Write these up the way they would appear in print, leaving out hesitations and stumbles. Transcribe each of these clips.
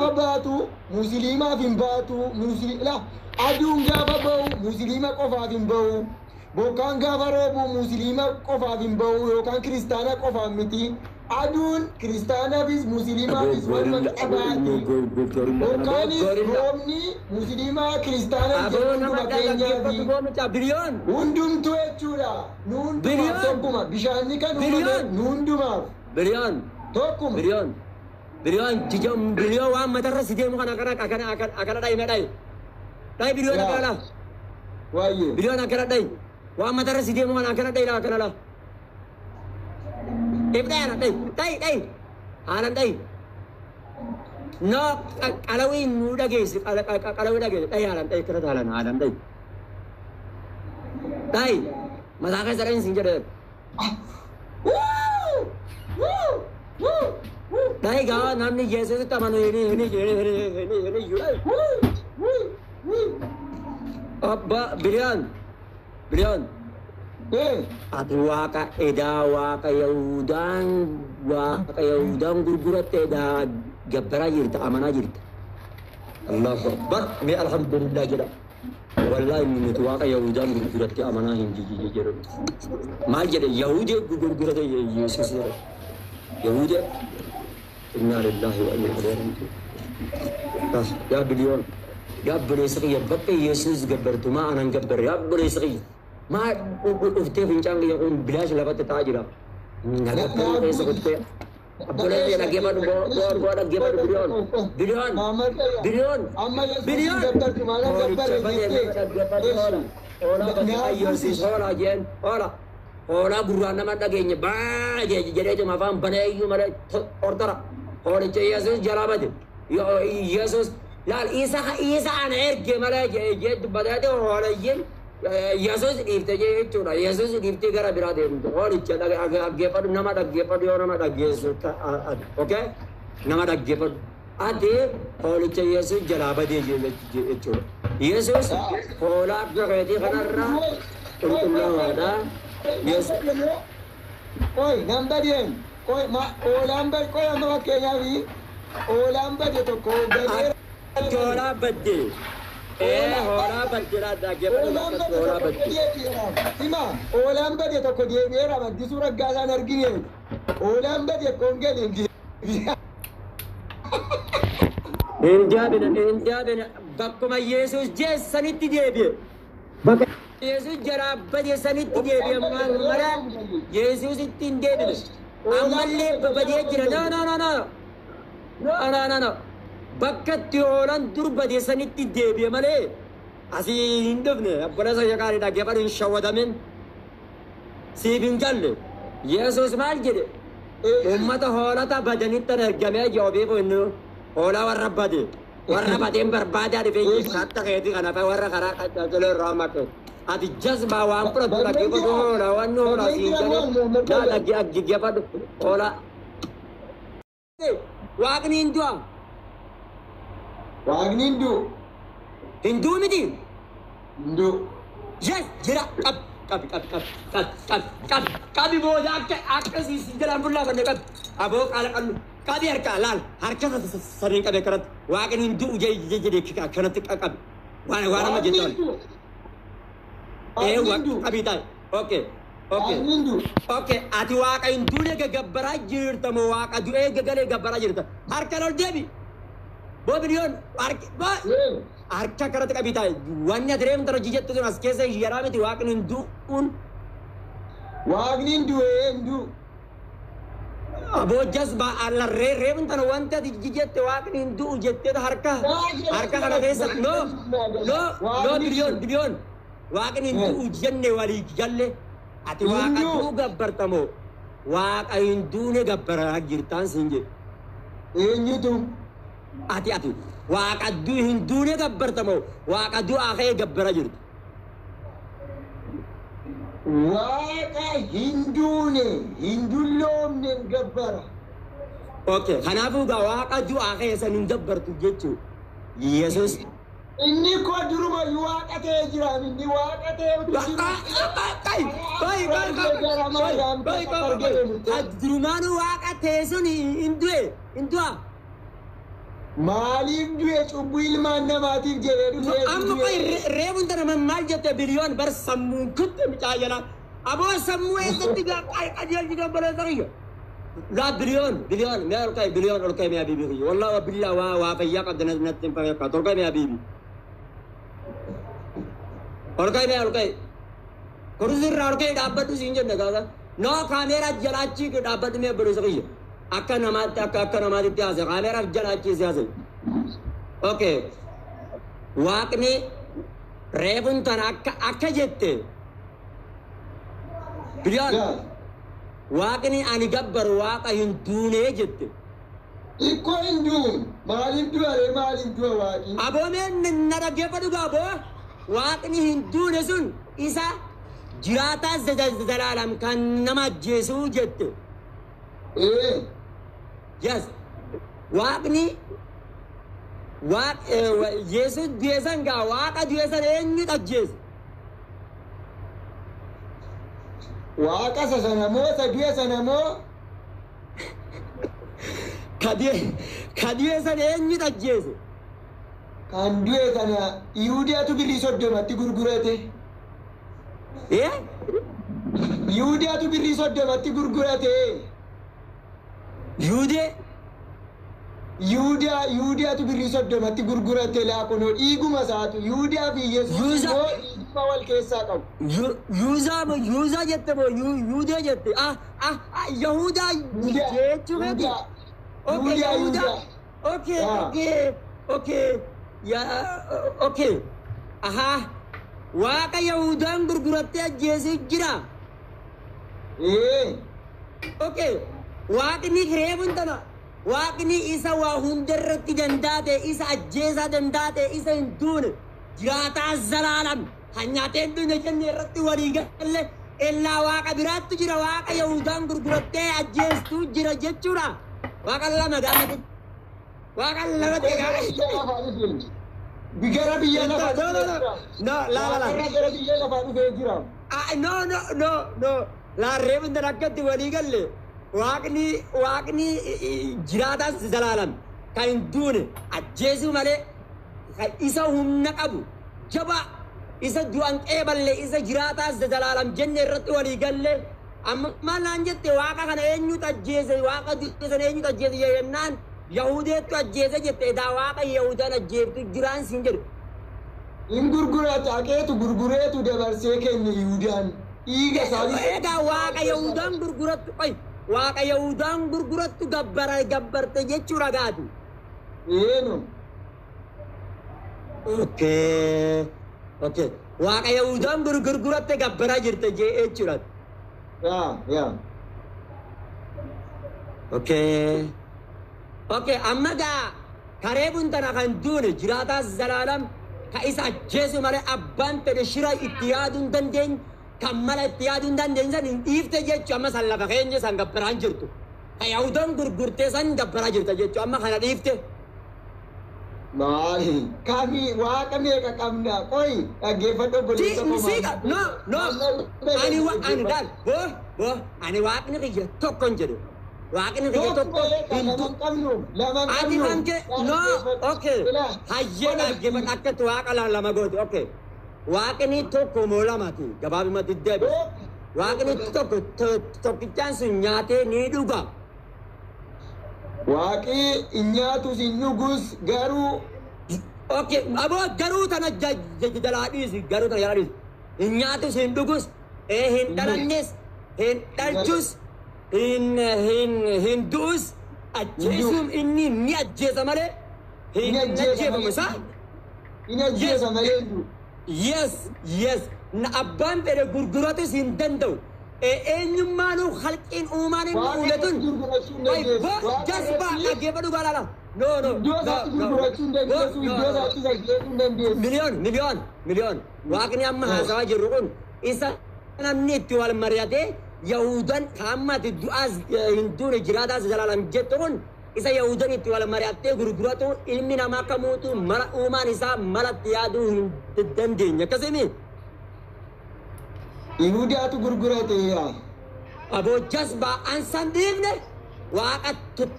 gaafa baatu musliimaaf hin baatu. La aduun gaafa ba'u musliima qofaaf hin ba'u. Bokkaan gaafa roobu musliima qofaaf hin ba'u yookaan kiristaana qofaaf miti. Aduun kiristaanaafis musliimaafis waluma qixa baati. Bokkaanis roobni musliimaa kiristaana Aboo jedhu nama hunduma dhaggeeffatu keenyaafi. boomicha biliyoon. Hundumtuu jechuudha. Nu hundumaaf Biliyoon. tokkuma. Bishaanni kan uumame Biliyoon. nu hundumaaf Biliyoon. tokkuma. Biliyoon. Biliyoon jijoo biliyoon waan matarra si deemu kana akkana akkana akkana akkana dhayi na dhayi. Dhayi biliyoon Yaa. akkana laa. Waayyee. Biliyoon akkana dhayi. Waan matarra si deemu kana akkana dhayi laa akkana laa. If dhayi ana dhayi dhayi dhayi. Haalan dhayi. No qalawii nu dhageessi qalawii dhageessi dhayi haalan dhayi akkana haalan haalan dhayi. Dhayi mataa keessa dhayin sin jedhe. Wuu! Wuu! Wuu! Wuu! Dhayi gaa namni Yesuusitti amanu hini hini hini hini hini hini iyyuu dhayi. Wuu! Wuu! Wuu! Abba biliyoon biliyoon. Eh, Ati waaqa edaa waaqa Yahudaan gurguratte edaa gabbaraa jirta, amanaa jirta. Allahu Akbar, mee alhamdulillah jedha. Wallahi nuti waaqa Yahudaan gurguratte amanaa hin jedhu. Maal jedhe? Yahudee gurgurate Yesuus jedhe. Yahudee. Inna lillahi wa inna ilayhi raji'un. Yaa biliyoon, yaa obboleessa kiyya, bakka Yesuus gabbartu maa anan gabbarre? Yaa obboleessa kiyya, maa dhuftee fincaan kiyya kun bilaash lafatti ta'aa jira. Na gabbaruu keessa kuttee. Obboleessa dhaggeeffadhu, boo dhaggeeffadhu, biliyoon biliyoon biliyoon Amma Yesuusin biliyoon. gabbartu maal gabbarre jettee? Dhaggeeffadhu, hoola hoolaa bakka Yesuus hoolaa jeen, hoola hoolaa gurraan nama dhageenye baay'ee jedheetuma afaan banee iyyuu malee ortora hoolicha Yesuus jalaa bade. Yesuus laal isa ana erge malee jee dubbateeti hoolayyiin Yesuus dhiifte jee jechuudha. Yesuus dhiiftee gara biraa deemte. Hoolicha dhaggeeffadhu, nama dhaggeeffadhu, yoo nama dhaggeessu, okay, nama dhaggeeffadhu. Ati hoolicha Yesuus jalaa badee jechuudha. Yesuus hoolaa akka keetii kanarraa qulqullaawaadha. Yesuus Qoy, nan badeen. Qoy, ma hoolaan bade, qoy, amma fakkeenyaaf hoolaan bade tokko galee Ati hoolaa badde. Ee, hoolaa badde dhaggeeffadhu. Hoolaan bade hoolaa tokko badde. deebi'eera. Hima, hoolaan bade tokko deebi'eera. Maddisuu Raggaasaan argine. Hoolaan bade koon galee deebi'eera. Hin deebine, hin deebine, bakkuma Yesuus jeessanitti deebi'e. Bakka Yesuus jalaa bade sanitti deebi'e malee Yesuusitti hin deebine. Ammallee badee jira. No, no, no, no. No, no, no, no. Bakka itti hoolaan dur bade sanitti deebi'e malee asii hin dhufne. Obboleessa gaarii dhaggeeffadhu, hin shawwadamin. Siif hin galle. Yesuus maal jedhe? Uummata hoolota badanitti ergamee jiru beeku, inni hoolaa warra bade. Warra badeen barbaadaa dhufee akka keetii kana fa'a warra karaa qaccaalee irraa maqe. Ati jazbaa waan fudhattu dhaggeeffadhu, hoolaa wanni hoolaa siin jedhee naa dhaggeeffadhu hoolaa. Waaqni hin du'a. Waaqni hin du'u. Hin du'u miti. Hin du'u. Yes, jira, qabi qabi qabi qabi qabi qabi qabi qabi, booda akka akka si jalaan bullaafanne qabi. Aboo qaala qallu qabi, harka laal, harka saniin qabi akkanatti. Waaqni hin du'u jedhee akkanatti qabi. Waan amma Waaqni jettu. hin du'u. Ee Waaqni hin du'u. qabii taa'e. Okay. Waaqni hin du'u. Okay, ati waaqa hin duune gabbaraa jirta moo waaqa du'ee gagalee gabbaraa jirta? Harka ol deebi. Boo biliyoon, harki boo harka akkanatti qabii taa'e. Wanni ati reemta hojii jettu sun as keessa yaraa miti, waaqni hin du'uun. Waaqni hin du'e, hin du'u. Aboo jazbaa allarree, reemta wanta ati jette waaqni hin du'u jettee harka kana keessa, no, no, no, biliyoon biliyoon, waaqni hin du'u jenne walii galle. Ati waaqa du'u gabbartamoo waaqa hin duune gabbaraa jirtaan siin jedhe. Eenyutu? Ati waaqa hin duune gabbartamoo waaqa du'aa ka'ee gabbara jirtu? Waaqa hin duune, hin dulloomne gabbara. Okay, kanaafuu gaa waaqa du'aa ka'ee san hin gabbartu jechuu. Yesus Inni koo durumayyuu waaqa ta'ee jira. Inni waaqa ta'ee utuu jiru. Durumaanuu waaqa ta'e sun hin du'e, hin du'a. Maaliif du'e? Cubbuu ilmaan namaatiif jedhee dhufee Amma du'e. Qoy, reebuun tana maal jette? Biliyoon bar sammuun kutte mucaa jalaa. Aboo, sammuu eessatti qajeelchi dabbalee kiyya? Laa, biliyoon, biliyoon, mee ol ka'i, biliyoon, ol ka'i mee habiibii kiyya. Wallaahi wa billaa waa fayyaa qabda natti hin fakkaatu. Ol ka'i mee habiibii. Ol ka'i, mee ol ka'i. Kursi irraa ol ka'i, dhaabbadhu siin jenne gaafa. No, kaameeraa jala achi dhaabbadhu mee obboleessa kiyya. Akka namaatti, akka namaatti haasa'e, kaameeraa jala achi si haasa'e. Okay. Waaqni reefuun tana akka jette, biliyoon, Yaa. waaqni ani gabbaru waaqa hin duunee jette. Ikkoo hin duun, maaliif du'a ree? Maaliif du'a waaqi? Aboomeen na dhaggeeffadhu gaa aboo, waaqni hin duune sun isa jiraataa zalaalam kan nama ajjeesuu jette. Ee. Yes. Waaqni waaq Yesus du'e san gaa, waaqa du'e san eenyutu ajjeese? Waaqa isa sana moo isa du'e sana moo? Ka du'e san eenyutu ajjeese? Kan du'e sana Yihudiyaatu birrii 30tti gurgurate. Eh? Yihudiyaatu birrii 30tti gurgurate. Yuudee? Yihudiyaa, Yihudiyaatu birrii 30tti gurgurate. Laa, kunoo dhiiguma isaatu, Yihudiyaa fi Yesuus immoo dhiiguma wal keessaa qabu. Yuuzaa moo Yuuzaa jette moo Yuudee jette? Ah ah ah, Yahudaa Yihudiyaa. jechuu keeti? Yihudiyaa. Okay, Yihudiyaa. Yahudaa. Yihudiyaa. Okay, Ah. okay. Ya, okay. Aha. Waaqa Yahudaan gurgurattee ajjeesee jira. Ee. Okay. Waaqni reebuun tana. Waaqni isa waa hundarratti danda'a ta'e, isa ajjeesaa danda'a ta'e, isa hin duune, jiraataa zalaalam, kan nyaatee hin duune jenne irratti walii galle, illaa waaqa biraattu jira, waaqa Yahudaan gurgurattee ajjeestuu jira jechuudha. Waaqa lama gaafate. Waaqa lama ta'e gaafa. Gara biyya lafaa No, no, no. No, la, la, la. Waaqarra gara biyya lafaa dhufee jira. Ah, no, no, no, no. Laarree bundan akkatti walii galle. Waaqni jiraataan zalaalam kan hin duune, ajjeesuu malee, kan isa humna qabu jabaa, isa du'an qeeballe, isa jiraataa zalaalam jenne irratti walii galle. Amma maal naan jette? Waaqa kana eenyutu ajjeese, waaqa du'e sana eenyutu ajjeese jennaan Yahudeettu ajjeese jette. Edaa waaqa Yahudaan ajjeeftu jiraan siin jedhu. Hin gurgurata, haqeetu gurgureetu dabarsee kenne Yihudaan. Dhiiga isaanii. Egaa waaqa Yahudaan gurgurattu, qoy, waaqa Yahudaan gurgurattu gabbara gabbarte jechuudha gaati. Eenu. Okay. Okay. Waaqa Yahudaan gurguratte gabbaraa jirte jechuudha. Yaa yaa. Okay. Okay, amma gaa karee buntana kan duune jiraataa zalaalam ka isa ajjeesu malee abbaan fedhe shira itti yaaduu hin dandeenye, kan mala itti yaaduu hin dandeenye san hin dhiifte jechuu, amma san lafa keenya san gabbaraan jirtu. Ka Yahudaan gurgurtee san gabbaraa jirta jechuu, amma kana dhiifte. Maali? Kami waaqa meeqa qabna? Qoy, dhaggeeffadhu obboleessa koo. Siika, no, no, ani daal boo boo, ani waaqni kiyya tokko hin jedhu. Waaqni kiyya tokko hin Lama hin qabnu. Lama hin Ati qabnu. kan kee, no, okay. Hayyee, dhaggeeffadhu, akkatti waaqa lama goote, okay. Waaqni tokko moo lamati? Gabaabumatti deebi. Waaqni tokko, tokkichaan sun nyaatee ni dhuga. Waaqni hin nyaatus hin dhugus garuu. Okay, aboo, garuu tana jalaa dhiisi, garuu tana jalaa dhiisi. Hin nyaatus hin dhugus, hin dhalannes, hin dhalchus, hin du'us, ajjeesuun inni ni ajjeesa malee hin Ni ajjeesa ajjeefamu malee. isaa. Hin ajjeesa malee hin du'u. Yes. Na abbaan fedhe gurguratus hin danda'u. Eenyummaanuu halqiin uumaan inni Waaqa uume tun. irratti gurgurachuu hin Oi, dandeessu. bo, Waaqa jazbaa irratti dhaggeeffadhu gaa laala. No, no, iddoo no, isaatti no. gurgurachuu hin dandeessu. No, no, Iddoo no. isaatti ajjeesuu hin dandeessu. Miliyoon, miliyoon, miliyoon. Waaqni amma haasawaa jirru kun isa namni itti wal mari'atee Yahudan kaammaati du'aas hin duune, jiraataas jalaalam jettu kun, isa Yahudan itti wal mari'attee gurguratu, ilmi namaa kamuutu mala uumaan isaa malatti yaaduu hin dandeenye. Akkasimi? Yihudaatu gurgurate yaa. Aboo jazbaa, an san dhiifne, waaqa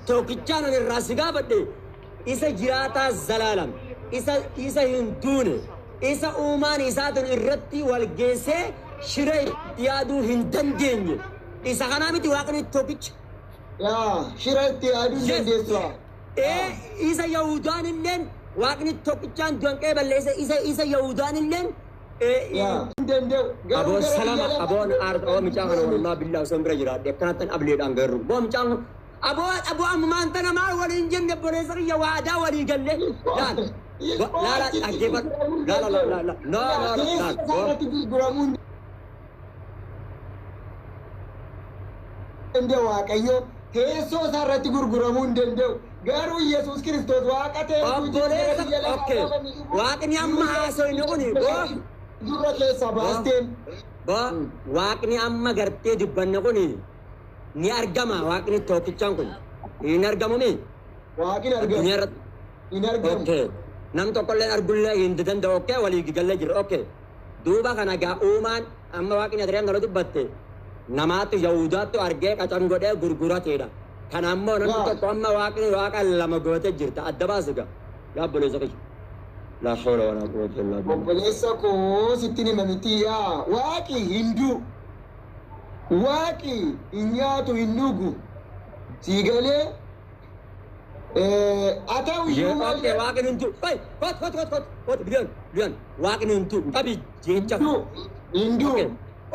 tokkichaan ani irraa si gaafadhe. Isa jiraataa zalaalam, isa hin duune, isa uumaan isaatun irratti wal geessee shira itti yaaduu hin dandeenye. Isa kanaa miti Waaqni tokkicha. Yaa shira itti yaaduu hin Yes. dandeessu. Ee, isa Yahudaan illeen Waaqni tokkichaan du'an balleessa isa Yahudaan illeen Yaa hin danda'u. Garuu Aboo gara salama biyya lafaa aboon aarta oo mucaa kana wallahi billahi osoo bira jiraadhe akkanattan ableedhaan garuu boo mucaan kun aboo aboo ammaan tana maal waliin jenne obboleessa kiyya waadaa walii galle laal laala dhaggeeffadhu laala laala laala no no no Keessa laal isaa irratti gurguramuu hin danda'u Waaqayyo. Teessoo isaa irratti gurguramuu hin danda'u. Garuu Yesuus Kiristoos Waaqa ta'e Obboleessa, okay. Waaqni amma haasofne kuni boo gurra keessaa baasteen. Boo Waaqni amma gartee dubbanne kuni ni argama. Waaqni tokkichaan kun hin argamumi. Waaqni argamu. Addunyaa irratti. Hin argamu. Okay. Nam tokkollee argullee hin danda'u. Okay, walii gallee jira. Okay. Duuba kana gaa uumaan amma Waaqni adireen kana dubbatte namaatu Yahudaattu argee qacan godhee gurgurateedha. Kana ammoo namni tokko amma Waaqni Waaqa lama gootee jirta. Adda baasu gaa. Yaa obboleessa kiyya. Laa hawla walaa quwwata illaa billah. Obboleessa koo sitti hima miti yaa Waaqi hin du'u. Waaqi hin nyaatu hin dhugu. Sii galee haa ta'u iyyuu Okay, malee Waaqni hin du'u. Hey, kot kot kot kot kot biliyoon biliyoon Waaqni hin du'u. Qabi jecha. hin du'u. Hin du'u. Okay.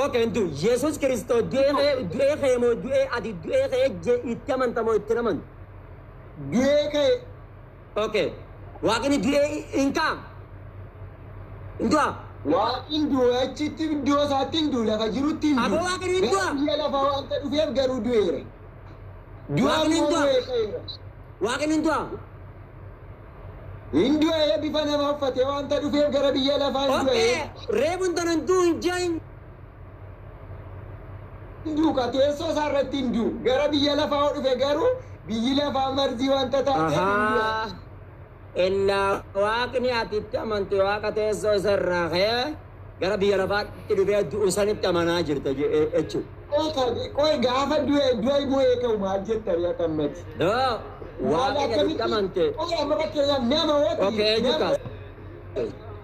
Okay, hin du'u. Yesuus Kiristoos du'ee ka'e moo du'ee ati du'ee ka'e itti amanta moo itti amantu? Du'ee ka'e. Okay. Waaqni du'ee hin ka'a. Hin du'a. Waaqni du'e achitti iddoo isaatti hin du'u lafa jirutti hin du'u. Aboo Waaqni hin du'a. Gara biyya lafaa wanta dhufeef garuu du'eera. Du'a Waaqni hin immoo du'a. du'ee ka'eera. Waaqni hin du'a. Hin du'e bifa namaa uffatee wanta dhufeef gara biyya lafaa hin du'e. Okay. Reebuun tan hin du'u hin jeen. Hin du'u ka teessoo isaa irratti hin du'u. Gara biyya lafaa yoo dhufe garuu biyyi lafaa marzii wanta taateef hin du'a. Ahaa. Illaa Waaqni ati itti amante Waaqa teessoo isa irraa ka'ee gara biyya lafaatti dhufee du'u sanitti amanaa jirta jechuudha. Qoy gaafa du'e du'e mo'ee ka'u maal jettanii akkammati? Doo Waaqni ati itti amante. Qoy amma fakkeenyaaf nama hooti. Okay, eenyu kaase?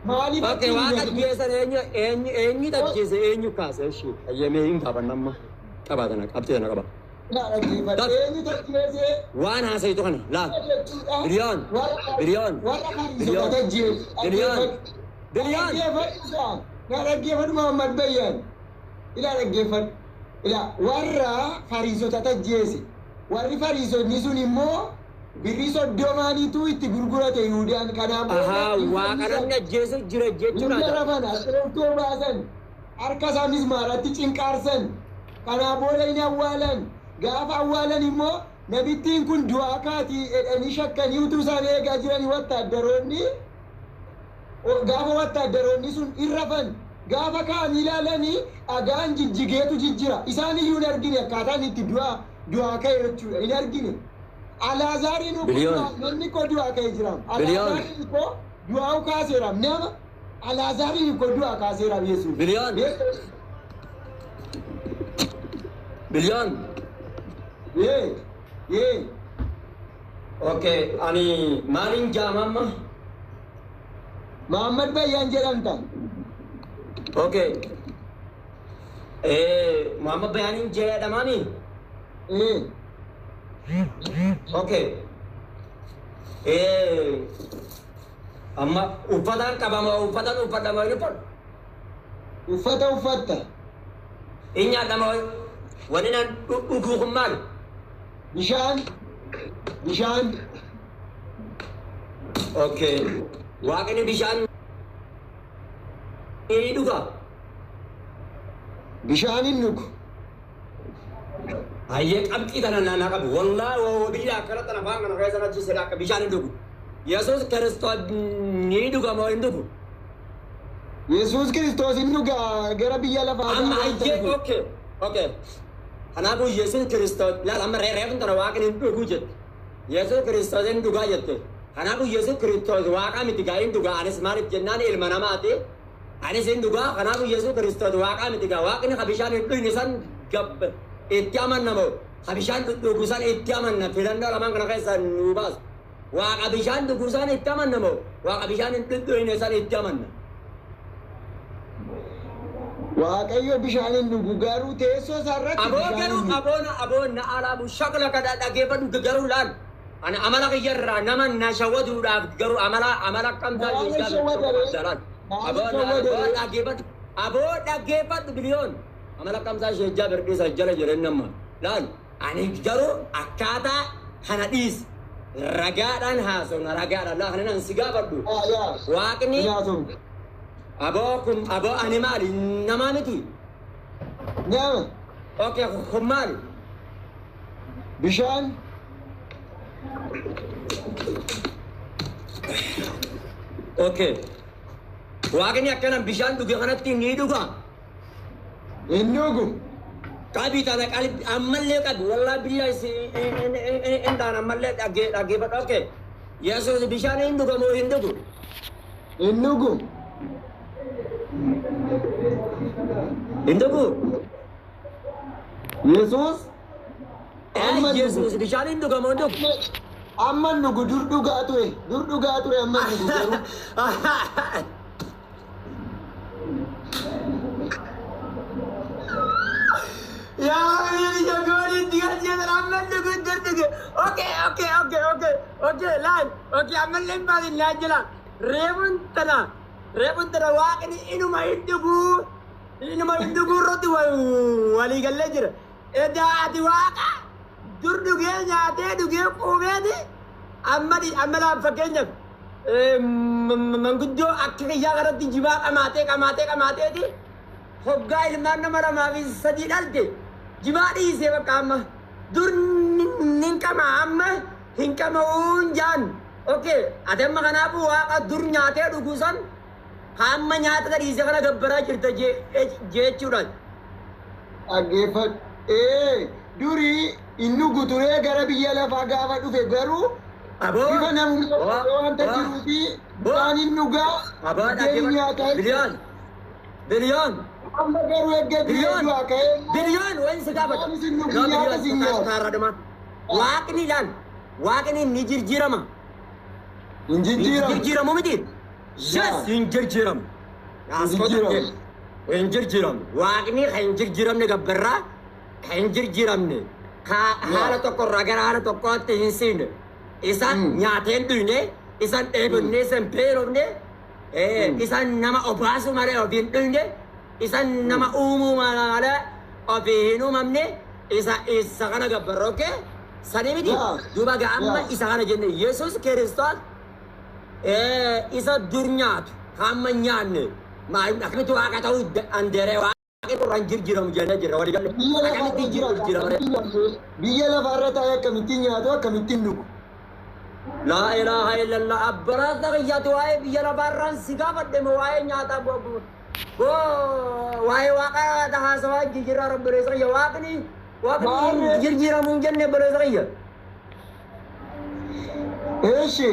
Maaliif Okay, Waaqa du'e sana eenyu eenyu eenyu ajjeese eenyu kaase? Ishii ayyamee hin qaabanna amma. Qabaa tana qabxee tana qaba. Eenyu tajjeese? Waan haasayitu kana laal. Biliyoon. Biliyoon. Warra Biliyoon. Fariisota tajjeese. Biliyoon. Biliyoon. Dhaggeeffadhu. Na dhaggeeffadhu Muhammad Bayyaan. Ilaa dhaggeeffadhu. Ilaa warra Fariisota tajjeese. Warri Fariisonni sun immoo birrii 30niitu itti gurgurate Yihuudaan kanaaf. Ahaa, Waaqa namni ajjeesu jira Hunda jechuudha. rafan asirratti baasan harka isaa mismaaratti cinqaarsan kanaa booda hin awwaalan. Gaafa awwaalan immoo namittiin kun du'aa kaati jedhanii shakkanii utuu isaan eegaa jiranii wattaaddaroonni gaafa wattaaddaroonni sun irrafan gaafa ka'anii ilaalanii dhagaan jijjigeetu jijjira. Isaan iyyuu hin argine akkaataan itti du'aa ka'e jechuudha hin argine. Alaazaariin Biliyoon. Namni koo du'aa ka'e jira. Biliyoon. Alaazaariin koo du'aa kaaseera nama Alaazaariin koo du'aa kaaseera Yesuus. Biliyoon. Biliyoon. Yee yee. Okay, ani maaliin jaama amma? Muhammad Bayyaan jedhamta. Okay. Muhammad Bayaaniin jedhamaami? Ee. Okay. Amma uffataan qabama uffataan uffadhama inni uffadhu. Uffata uffatta. Inni nyaadhama wani naan dhuguu kun maali? Bishaan. Bishaan. Okay. Waaqni bishaan ni dhuga. Bishaan hin dhugu. Hayyee qabxii tana naannaa qabu. Wallaahi waa biyya akkana tana afaan kana keessa achi sedha akka bishaan hin dhugu. Yesuus Kiristoos ni dhuga moo hin dhugu? Yesuus Kiristoos hin dhuga gara biyya lafaa. Amma hayyee okay. Okay. Kanaafuu Yesuus Kiristoos laal amma reefun tana Waaqni hin dhugu jette. Yesuus Kiristoos hin dhugaa jette. Kanaafuu Yesuus Kiristoos Waaqa miti gaa hin dhugaa anis maaliif jennaan ilma namaati. Anis hin dhugaa kanaafuu Yesuus Kiristoos Waaqa miti gaa Waaqni ka bishaan hin dhugne san gab itti amanna moo ka bishaan dhugu san itti amanna filannoo lamaan kana keessa nu baasu. Waaqa bishaan dhugu isaan itti amanna moo waaqa bishaan hin dhugne isaan itti amanna? Waaqayyo bishaan hin dhugu garuu teessoo isaarratti Aboo bishaan garuu hin dhugu. aboona aboon na alaabu shakla kada dhageeffadhu garuu laal. Ani amala kiyyarraa nama na shawwaduudhaaf garuu amala amala kamtaa Maal shawwadare? Maal Aboo shawwadare? dhaggeeffadhu aboo dhaggeeffadhu biliyoon amala kamtaa ishee jaa birqisa jala jiran nama laal ani garuu akkaataa kana dhiis ragaadhaan haasofna ragaadhaan laa kana nan si gaafadhu Yaa yaa. waaqni Nyaatu. aboo kun aboo ani maali namaa miti Nama okay kun maali bishaan okay waaqni akkana bishaan dhuge kanatti ni dhuga hin dhugu. Qabi tana qalbi ammallee qabi wallaahi biyya hin dhaan ammallee dhaggeeffadhu okay Yesuus bishaan hin dhuga moo hin dhugu Hin dhugu. Hin dhugu Yesuus amma hin dhugu. Yesuus bishaan hin dhuga moo hin dhugu Amma hin dhugu dur dhugaa ture. Dur dhugaa ture amma hin dhugu garuu. Yaa biyya gooliin digaa amma hin dhugu dur dhuge okay okay okay okay okay laal okay ammallee hin baasin laal jala reefuun tana waaqni inuma hin dhuguu inuma hin dhuguu irratti walii gallee jira. Edaa ati waaqa dur dhugee nyaatee dhugee quubeeti amma amma laal fakkeenyaaf manguddoo akka kiyyaa kanatti jibaa qamaatee qamaatee qamaateeti hoggaa ilmaan nama lamaa fi sadii dhalte jibaa dhiisee bakka amma dur nin qama amma hin qama'uun jaan okay ati amma kanaafuu waaqa dur nyaatee dhuguu san hamma nyaata dhiisee kana gabbaraa jirta jechuudhaan. Dhaggeeffadhu. Ee durii hin dhugu turee gara biyya lafaa gaafa dhufe garuu Aboo bifa namummaa wanta jiruufi bishaan hin dhugaa Aboo buddeen hin nyaataa. biliyoon biliyoon Amma garuu erga du'ee biliyoon du'aa ka'ee biliyoon wayin si gaafata. Bishaan isin dhugu nyaata isin nyaata. Waaqni ilaal waaqni ni jirjiirama. Hin jijjiiramu. Jirjiiramu miti. Yes hin jirjiiramu. Hin jijjiiramu. Hin jirjiiramu. Waaqni kan hin jirjiiramne gabbarraa kan hin jirjiiramne ka haala tokkorraa gara haala tokkootti hin siine. Isa nyaatee hin dhugne, isa hin dheebonne, isa hin beelofne, isa nama obaasu malee ofii hin dhugne, isa nama uumuu malee ofii hin uumamne, isa isa kana gabbarra okay? Sanii miti. Yaa. Duuba gaa amma Yaa. isa kana jenne Yesuus Kiristoos isa dur nyaatu hamma hin nyaanne maal akkamitti waaqa ta'uu anderee waaqni irraan jirjiiramu jennee jirra walii galle Biyya akkamitti lafaarra jiraata. jirjiirama Biyya lafaarra taa'ee akkamittiin nyaatu akkamittiin dhugu. Laa ilaaha illallah abbaraasa kiyyaatu waa'ee biyya lafaarraan si gaafadhe moo waa'ee nyaataa boo waa'ee waaqa haasawaa jijjiirraa rabbireessa kiyya waaqni waaqni Maarree. jirjiiramu hin jenne obboleessa kiyya. Eeshi.